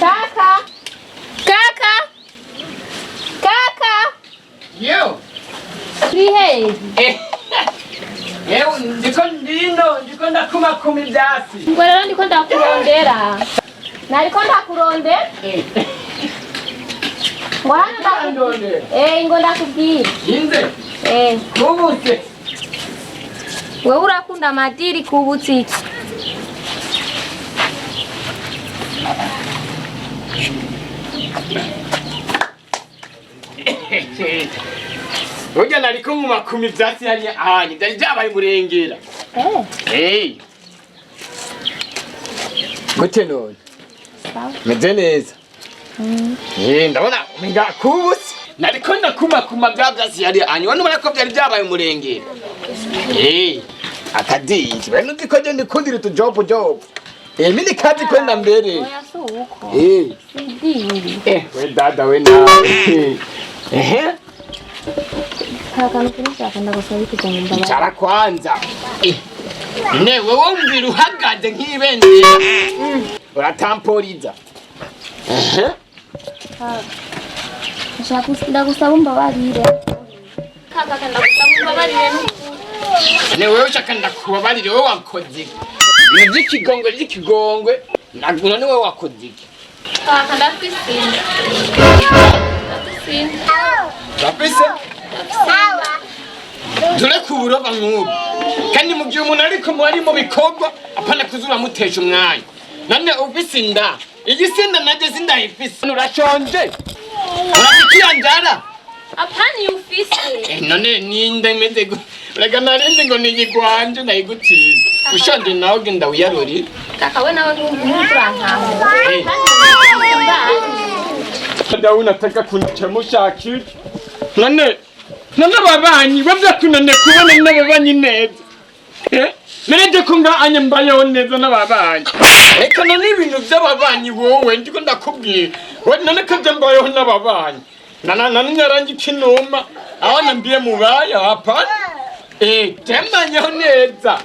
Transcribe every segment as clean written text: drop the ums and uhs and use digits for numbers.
Kaka. Kaka. Kaka. Yo. Uri hehe? Yewe ndiko ndino ndiko ndakumakuma ivyatsi. Ngo rero ndiko ndakurondera. Nariko ndakurondera. Ngo hano Ndondera. Ngo ndakubwira. Inze. Kubutse. Wewe urakunda amadiri kubutse iki? Burya nariko nkumakuma ivyatsi hariya ahantu vyari vyabaye umurengera. Gute none? Sawa. Meze neza. Ndabona umenga kubutse. Nariko ndakumakuma vya vyatsi hariya ahantu none ko vyari vyabaye umurengera. Akadiji bene uzi ko je ndikundira utujobu jobu. Mimi kazi kwenda mbere. Oya si uko. Si idiri. We dada we nawe. Ehe. Hari akantu kuri shaka ndagusaba kugira ngo mbabarire. Icara kwanza. Ne wewe wumvira uhagaze nk'ibendera. Uratamporiza. Ehe. Kaka. Ndagusaba umbabarire. Kaka ndagusaba umbabarire n'ukuri. Ne wewe ushaka ndakubabarire wowe wakoze iki? Ibintu by'ikigongwe by'ikigongwe naguna ni wewe wakoze iki? Kaka ndafise inda. Ndafise inda. Urafise? Dore kuburoba nk'ubu. Kandi mu gihe umuntu ariko mu ari mu bikorwa apana kuzura mutesha umwanya. None ufise inda. Igisinda naje sindayifise. Urashonje? Urafikiye njara? Apana iyo ufise. None ninda imeze Urega narinzi ngo niyigwanje nayigutiza. Ushonje nawe genda wiyarurire. Kaka we nawe nturantaho. Dada unataka kunichemusha akili. None none ababanyi bavyakunaniye kubona n'ababanyi neza. None ko nga anye mbayeho neza n'ababanyi. Reka none ibintu vy'ababanyi wowe ndiko ndakubwira. We none ko je mbayeho n'ababanyi. Nana nana nyarangi kinuma. Aho nambiye mubaya hapana. Temanyeho neza.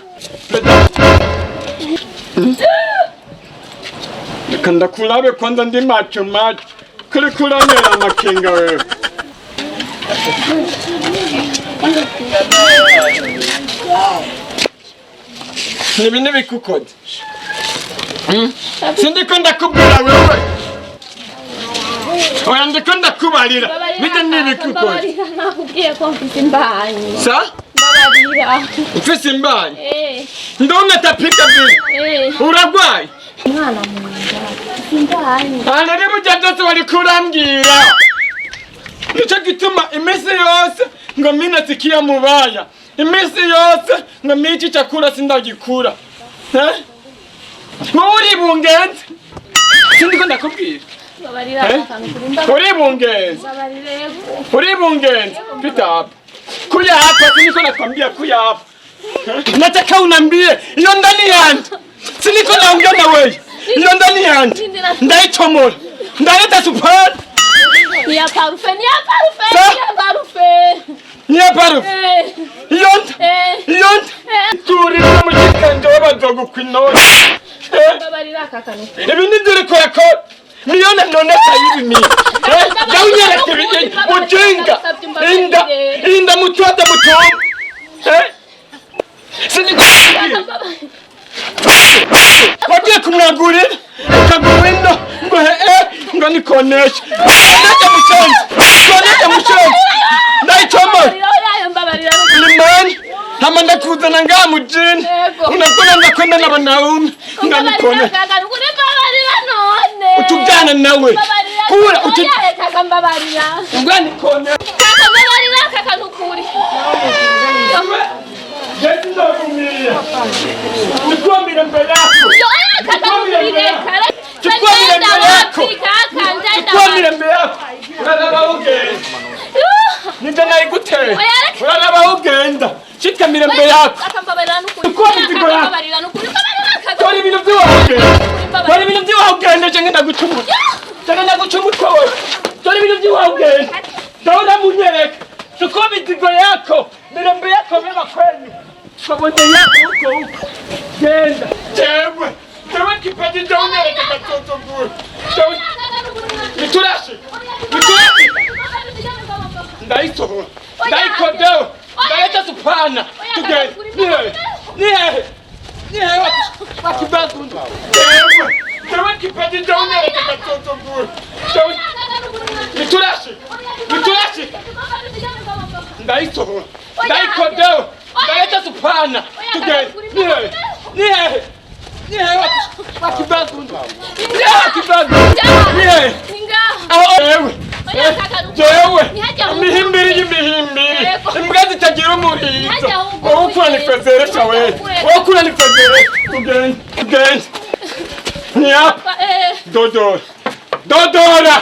Reka ndakurabe kwanza ndi macho macho. Kuri kuranera amakenga wewe. Nibi nibikukoze. Sindiko ndakubwira wewe. Oya ndiko ndakubarira. Bijya nibikukoze. Mbabarira nakubwiye ko mfise imbanyi. Sa? Mbabarira. Ufise imbanyi? Ndona tapika vile. Uragwaye? Umwana mu nda. Mfise imbanyi. Aha rero burya byose wari kurambwira. Nico gituma iminsi yose ngo mina sikia mubaya. Iminsi yose ngo miki chakula sindagikura. Wowe uribungenze. Sindiko ndakubwira. Mbabarira akantu kuri mbabarira. Uribungenze. Mbabarira. Uribungenze. Pita hapa. Kuya hapa siniko nakwambia kuya hapa. Nataka unambie iyo ndani yanje. Siniko naongea na wewe. Iyo ndani yanje. Ndaichomora. Ndaleta supari. Ni ya parufe, ni ya parufe, Sa? ni ya parufe. Ni ya parufe. Iyo nda. Iyo nda. Turira mu gikanje w'abazogukwinora. Mbabarira aka kantu. Ibi nivyo uriko urakora. Niyo none sayibi mi. Ndaunyereka ibi ujinga. Inda inda mutwate mutumba. Sindikubwira. Wagiye kumwagurira ukagura ino ngo ngo nikoneshe. Konesha mushenzi. Konesha mushenzi. Ndaichomora. Mbabarira. Limani. Hama ndakuzana ngaha mujini. Unakona ndakwenda n'abanaume. Ngo nikone. Mbabarira none. Utujyana nawe. Kura utu Kaka mbabarira. Ngo nikone. Kaka mbabarira kaka nukuri. Jesi ndavumilia. Nikwambire mbele yako. Kaka nukuri reka. Tukwambire mbele. ndaguca umutwe. Shaka ndaguca umutwe wewe. Dore ibintu by'iwawe, ugenda. Ndabona munyereka. Chukua mizigo yako. Mirembe yako beba kwenu. Kabonde yako huko huko. Genda. Jewe. Jewe kipaji nje unyereka gasuzuguro. Jewe. Niturashika. Niturashika. Ndayisohora. Ndayikodewe. Ndaleta supana. Tugende. Nihehe. Nihehe. Nihehe wakibagundu. Jewe. Jewe kipaji nje unyereka gasuzuguro. Jewe. Niturashika. Niturashika. Ndayisohora. Ndayikodewe. Ndaleta supana. Tugende. Nihehe. Nihehe. Nihehe wakibagundu. Nihehe wakibagundu. Nihehe. Aho ewe. Jewe imihimbiri y'imihimbiri, imbwa zitagira umurizo. Wowe ukunanifezeresha wewe, wowe ukunanifezeresha. Tugende, tugende. Ni hapa. Dodora, dodora,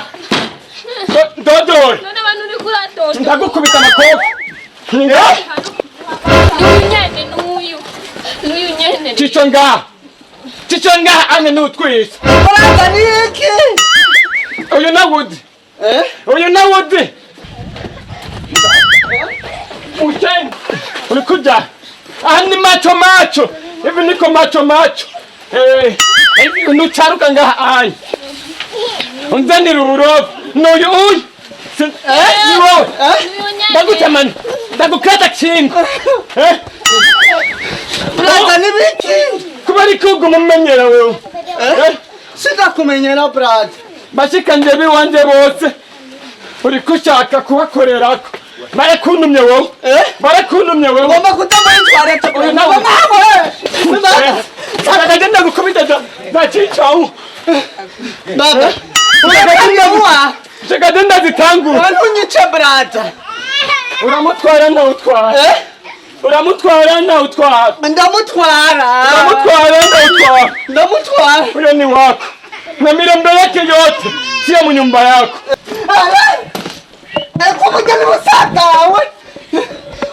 dodora. None abantu uri kuradodora? Ndagukubita amakofi. Ni ngaha. N'uyu nyene, n'uyu, n'uyu nyene. Cico ngaha, cico ngaha ane n'utwisa. Brother, ni iki? Uyu nawuzi. Eh? Uyu nawuzi. Uteni ulikuja aha ni macho macho hivi, niko macho macho. Eh, hivi nucharuka ngaha anya unzanira uburofa n'uyu uyu. Eh, ni wowe. N'uyu nyene. Ndagutemana, ndagukata kinga, eh. Brother, ni biki? Kuba ariko uguma umenyera wewe, eh. Sindakumenyera, brother. Bashikanje biwanje bose uriko ushaka kubakorerako, barakuntumye wowe. Eh? Barakuntumye wewe. Ugomba kuja muri toilette. Uyu nawe. Mawe. Akagenda gukubita ndacicawo. Baba. Urakanyamuwa. Shaka ndazitangura. Ntunyice, brother. Uramutwara, ndawutwara. Eh? Uramutwara, ndawutwara. Ndamutwara. Uramutwara, ndawutwara. Ndamutwara. Huyo ni wako na mirembe yake yote sio munyumba yako. Eko ujya ni musaza wawe.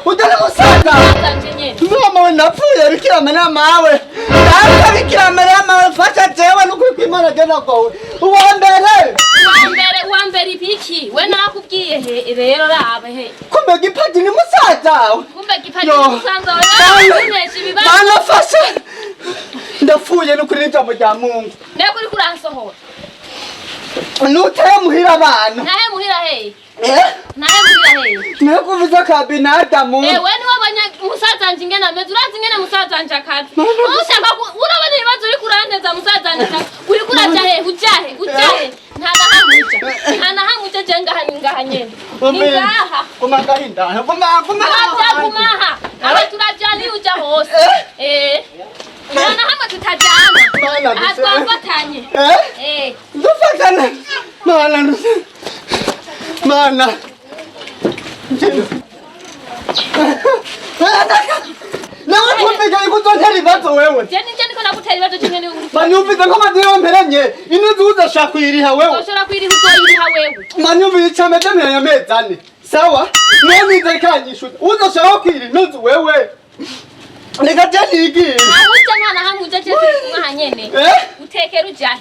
Ujya ni musaza. Zanje nyene. Mama we, napfuye. Bikira Mariya mawe. Data Bikira Mariya mawe, fasha jewe n'ukuri kw'Imana genda kwawe. Uwa mbere. Uwa mbere, uwa mbere ibiki? We nakubwiye he rero, raba he. Kumbe gipadi ni musaza wawe. Kumbe gipadi Yo. musanza wawe kunesha ibibazo. Mana fasha. Ndapfuye n'ukuri n'ijambo rya Mungu. Nego uri kuransohora. Nuteye muhira abana. Nahe muhira he? Eh? Nahe muhira he? Nekuvuze ka binadamu. Ewe niwe wabonye musaza wanje ingene ameze, urazi ingene musaza wanje akazi. Ushaka urabona ibibazo uri kuranteza musaza wanje uri kuraja he? Uja he? Uja he? Nta na hamwe uja. Nta na hamwe uja, je ngaha ni ngaha nyene. Ni ngaha. Guma ngahinda. Guma guma. Turaja gumaha. Aha turajana iyo uja hose. Eh. Nta na hamwe tutajana. Mana Aha duse. twafatanye. Eh? Eh. Dufatana. Mana duse. Mana. Nawe twumvikanye ko uzontera ibibazo wewe. Je nije niko nagutera ibibazo kimwe ni Manyumvise ko amadiyo mperanye ino uzashaka kuyiriha wewe. Uzoshobora kwiriha, uzoyiriha wewe. Manyumvise icameze mperanye amezi 4. Sawa? Niyo kanyishuza. Uzoshaka kwiriha ino wewe. Reka je nigiye. Aho uja nta na hamwe uja, je turi kumwe aha nyene. Eh? Utekera ujahe?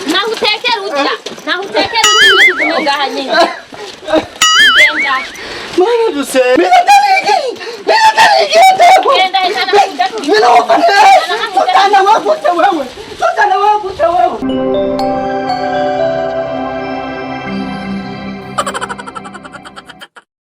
Naho utekera uja, naho utekera uja, iyo tugume ngaha nyene. Genda. Mana duse. Reka je nigiye.